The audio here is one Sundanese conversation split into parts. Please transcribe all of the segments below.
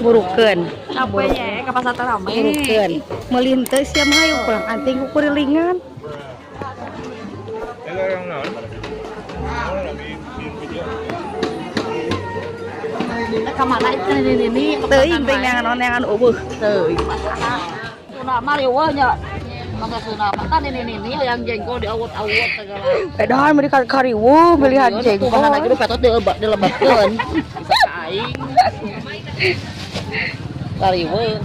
Burukeun. Capek nya ka pasar teh rame. Burukeun. Meuli henteu sia mah hayu pulang anting ku kurilingan. Ka mana itu ini? Teuing teh neangan eueuh. Teuing. Suna mah riweuh nya. Mangga suna mah kan ini hayang jengkol diawut-awut segala. Edan meuli kariweuh melihat jengkol. Kumaha lagi nu petot dilebetkeun. Bisa ka aing. Kariweuh.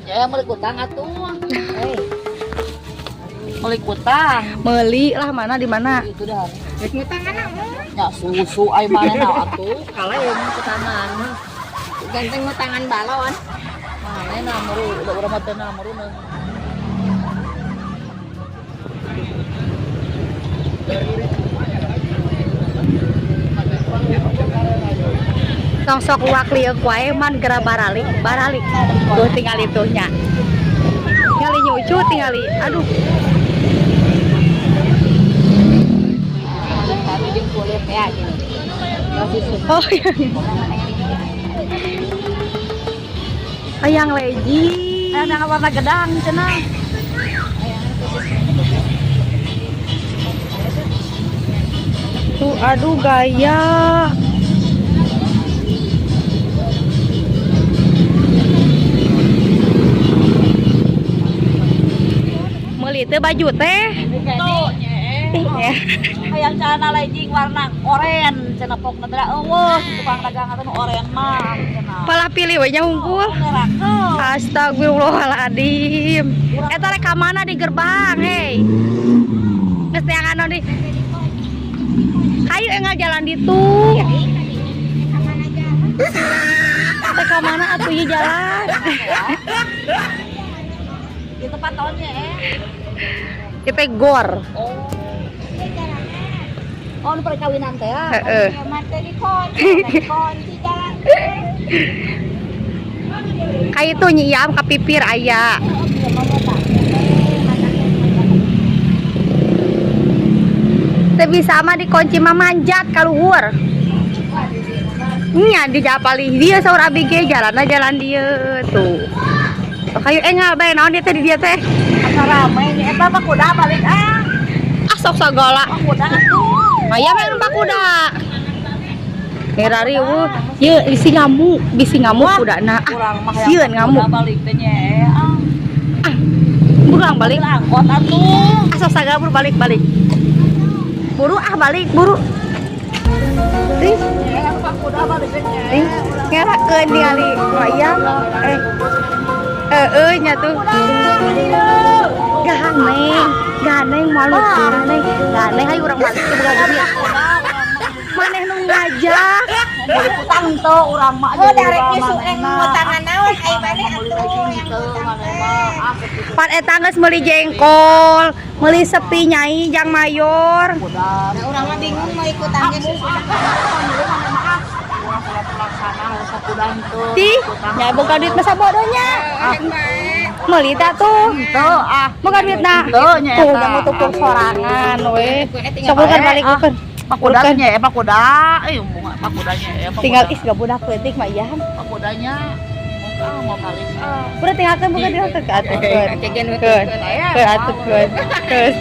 Ya meuli kutang atuh. Hei. Meuli kutang. Meuli lah mana di mana? Itu dah. Rek ngutangan naon? Ya susu ai manehna atuh kalem kutangan. Ganteng ngutangan balon. Manehna meru udah urang mah teu na meru neung. Tong sok luak liuk wae man geura baralik, baralik. Tuh tingali tuh nya. Tingali nyucu tingali. Aduh. Oh iya. Ayang leji. Ayang warna gedang cenah. Tuh aduh gaya. Meuli teu baju teh? Tuh nye. Hayang celana legging warna oren cenah pokna teh eueuh tukang dagang atuh nu oren mah cenah. Palah pilih we nya hungkul. Astagfirullahaladzim. Eta rek ka mana di gerbang, hei. Geus teangan di. Hayu enggal jalan ditu. Teh ka mana atuh ieu jalan? Di tempat tahunnya Ieu teh gor. Oh. Oh, nu perkawinan teh ya. Heeh. Dikunci jalan. Ka itu nyiam ka pipir aya. Teu bisa mah dikunci mah manjat ka luhur. Nya dijapali dieu saur abi ge jalanna jalan dieu tuh. Kayu enggal bae naon dieu teh di dieu teh. Asa rame nya eta mah kuda balik ah. Ah sok sagala. Kuda atuh. Aya mah numpak kuda. Ngerari eueuh, ieu bisi ngamuk kudana. Urang mah Sieun ngamuk. Kuda balik teh nya ah. Ah. Buruang balik. Angkot atuh. Ah sok sagala buru balik-balik. Buru ah balik buru. Ih, ih, ngerakeun ningali wayang. Heeh nya tuh. Ganeng, ganeng malu ganeng. Ganeng hayu urang balik ke boga duit. Maneh nu ngajak. Meuli kutang teu urang mah. Oh, darek nyusu ngutangan naon ai maneh atuh yang ngutang teh. Pan eta geus meuli jengkol, meuli sepi nyai jang mayor. Nah, urang mah bingung mau ikutan ge susu. Ti, nya boga duit masa bodohnya. Meuli teh tuh. Teu ah. Boga duit na. Teu nya Tuh, eta. udah mau tukur sorangan we. Sok bukan balik bukan. Pakuda nya ya pakuda. Eh bunga pakudanya ya pakuda. Tinggal is gak budak leutik mah iya. Pakudanya mau balik ah. Udah tinggalkan bukan dia ke atuh. Keun. Keun atuh keun. Keun.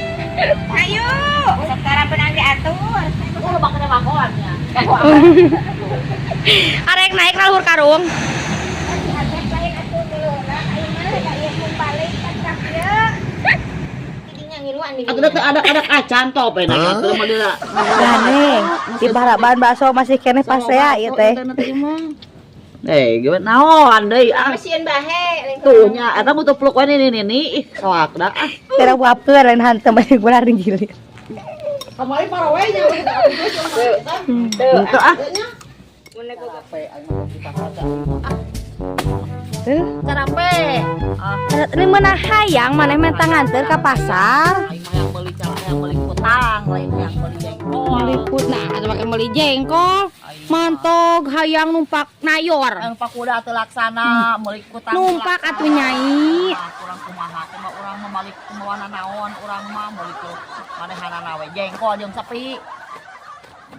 Ayo, sekarang benang diatur. Oh, lebak kena makoan nya. Arek naik ka luhur karung. Atuh teu ada acan top enak atuh mah dia. Ganeng, di bahan bakso masih keneh pasea ieu teh. Eh, gimana naon deui ah. Sieun bahe. Tuh nya eta butuh peluk we nini ih soak da ah. Tera wapeun lain hantem bade gular gilir. Kamari parawe nya. Teu ah. Tuh, Carape. Ah, ini mana hayang maneh menta nganter ka pasar. aing mah yang meuli cara yang meuli kutang, lain yang meuli jengkol. Meuli nah, atuh make meuli jengkol. Mantog hayang numpak nayor. Anu pakuda teu laksana meuli kutang. Numpak atuh nyai. Ah, kurang kumaha kumaha urang mah malik kumaha naon urang mah meuli ku manehanana we jengkol jeung sepi.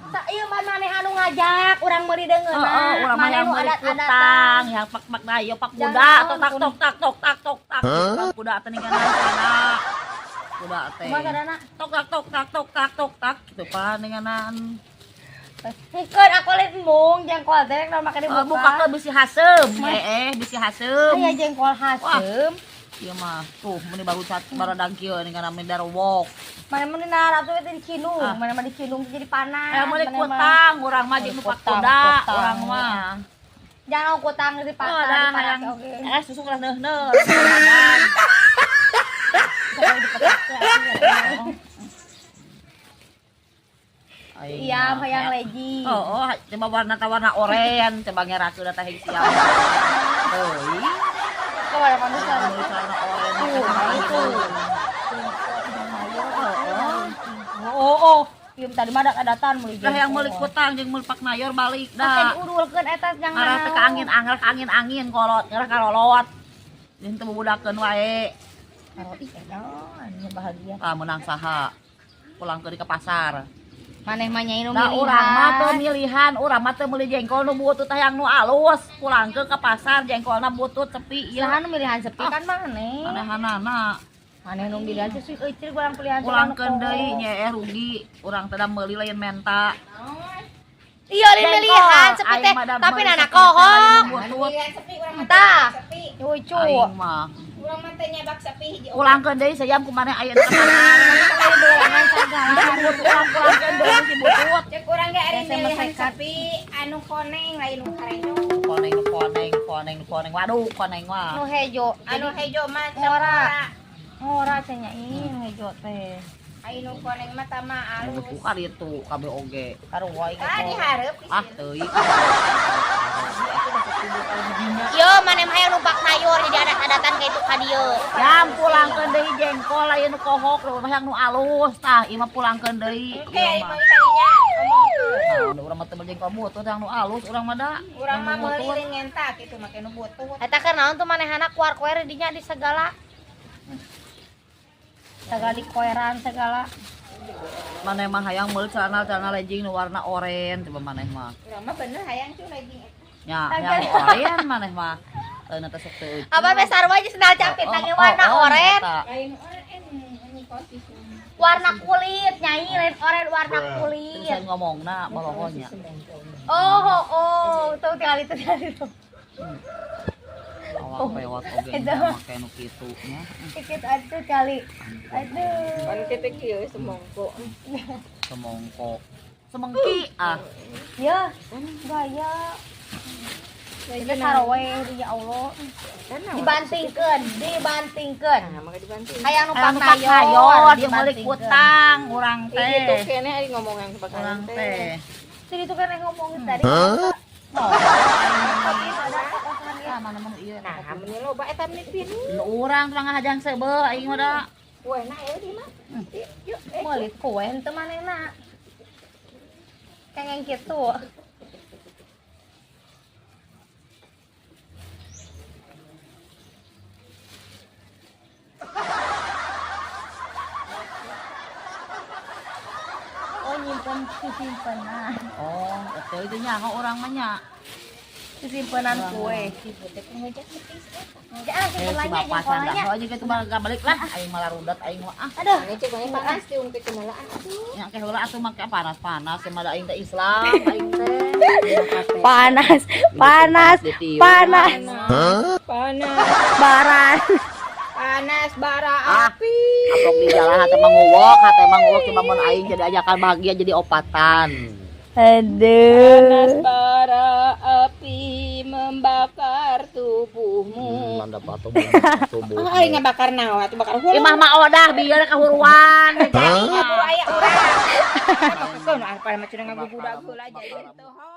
Sa ieu mah maneh anu ngajak urang meuli deungeunna. Heeh, urang mah Maneh yang nu meuli adat-adatan. kutang, yang pak-pak na ieu pak kuda, Jangan, tok tak tok tak tok tak tok tak. Pak kuda teh ninggalan sana. Kuda teh. Kumaha sadana? Tok tak tok tak tok tak tok tak gitu pan ninganan. Engkeun aku lain embung jengkol teh naon make dibuka. Buka ke bisi haseum, bisi haseum. Aya jengkol haseum. Ieu mah tuh meuni baru cat baradang kieu ninganan meuni darowok. Mana mah dina ratu teh di Cinung, Ah. mana mah di Cinung jadi panas. Eh meuli Mana mah- kutang, urang mah jeung Meuli nu pak kutang, kuda, kutang. urang mah. Jangan kutang di Oh, pasar, dah di panas hayang. oge. Susu keras neuh-neuh. Iya, hayang leji. Oh, coba warna warna oren, coba ngerakeun teh siang. Teuing. Kemana mana sana? Meuli celana oren. Tuh, itu. Oh. Ieu tadi mah ada-adatan meuli. Dah yang meuli kutang jeung meuli pak nayor balik Pakai dah. diurulkeun eta jangan. Ngarah teh ka angin angin ka angin-angin kolot, ngarah karolot. Jeung teu bubudakeun wae. Karo ih edan, bahagia. Ah menang saha. Pulang ke pasar. Maneh mah nyai nu Nah, milihan. urang mah teu milihan, urang mah teu meuli jengkol nu butut hayang nu alus. Pulang ke pasar jengkolna butut sepi ieu. Saha nu milihan sepi kan maneh. Manehanana. Maneh nu milihan sih eucir urang pilihan Pulangkeun deui nya rugi. Urang teh da meuli lain menta. Iya lain milihan sepi teh, tapi nana kohok. Butut. Pilihan sepi urang mah Tah. sepi. Lucu. Aing mah. Urang mah teh nyabak sepi hiji. Pulangkeun deui sajam ku maneh aya di pasar. Lain dolangan sagala. Butut urang pulangkeun deui si butut. Cek urang ge ari Biasa milihan mesekat. sepi anu koneng lain nu karenyo. Koneng koneng koneng koneng. Waduh koneng mah. Nu hejo. Anu hejo mah Ngora. ngora. Ngora cenah ih nu hejo teh. Ai nu koneng mah tama alus. Bukan itu kabeh oge. Sarua ieu. Tah dihareup di Ah sini. teuing. Yo maneh mah hayang numpak sayur jadi adat-adatan ka itu ka dieu. Jam pulangkeun deui jengkol lain nu kohok, nu hayang nu alus tah, ieu mah pulangkeun deui. Oke, ai meuli kadinya ngomongkeun. Nah, urang mah teu meuli jengkol butut hayang nu alus urang mah da. Urang mah Hayang nu meuli butut. lain ngenta kitu make nu butut. Eta keur naon tuh manehana kuar-kuer dinya di segala. Segala dikoeran segala. Maneh mah hayang meuli celana-celana legging nu warna oren coba maneh mah. Urang mah bener hayang cu legging eta. Nya, hayang nu oren maneh mah. Teu teh sok teu. Apa be sarua aja sendal capit tangi warna oren, Lain oren ini kosis. warna kulit nyai lain oren warna kulit. Bisa ngomongna bolohonya. Oh, tuh tinggal itu tinggal itu. Awak pewot oge nya make nu kitu nya. Dikit aja kali. Aduh. Kan kitu kieu semongko. Semongko. Semengki ah. Ya, gaya. Itu sarowe ya Allah. Dibantingkeun, dibantingkeun. Nah, maka dibanting. Hayang Hayang numpak nu pak nayor, jeung meuli dibantingkeun. kutang urang Ini tuh teh. kene ari ngomongan kebakaran Urang teh. Jadi itu kan yang ngomongin tadi. Oh, Ada ah, mana mun ieu. Nah, meni loba eta meni pinu. Nu urang mah ngahajang seubeuh aing mah da. Kuehna aya di mah. Yuk, Meuli kue henteu manehna. Kengeng kitu. Oh nyimpen sisimpenan. Oh, teu itu nya urang mah nya. Sisimpenan kue. Ah, Eh, si simpen bapak jengkolnya. sanda. Oh, jeung kitu mah balik lah. Aing malah rudet aing mah ah. Aduh. Ini cek panas diungkit kenalaan atuh. Nya ke heula atuh make panas-panas mah da aing teh Islam, aing teh. Panas, panas, panas. Panas. Baran. Panas bara Ah. api. Aprok di jalan hate mah nguwok coba mun aing jadi ajakan bahagia jadi opatan. Aduh. Bara api membakar tubuhmu. Manda patuh tubuh. Ah, aing ngabakar naon atuh bakar hulu. Imah mah odah bieu kahuruan. Buru aya urang. Makeun pada mah cenah ngagugudag heula jadi teu.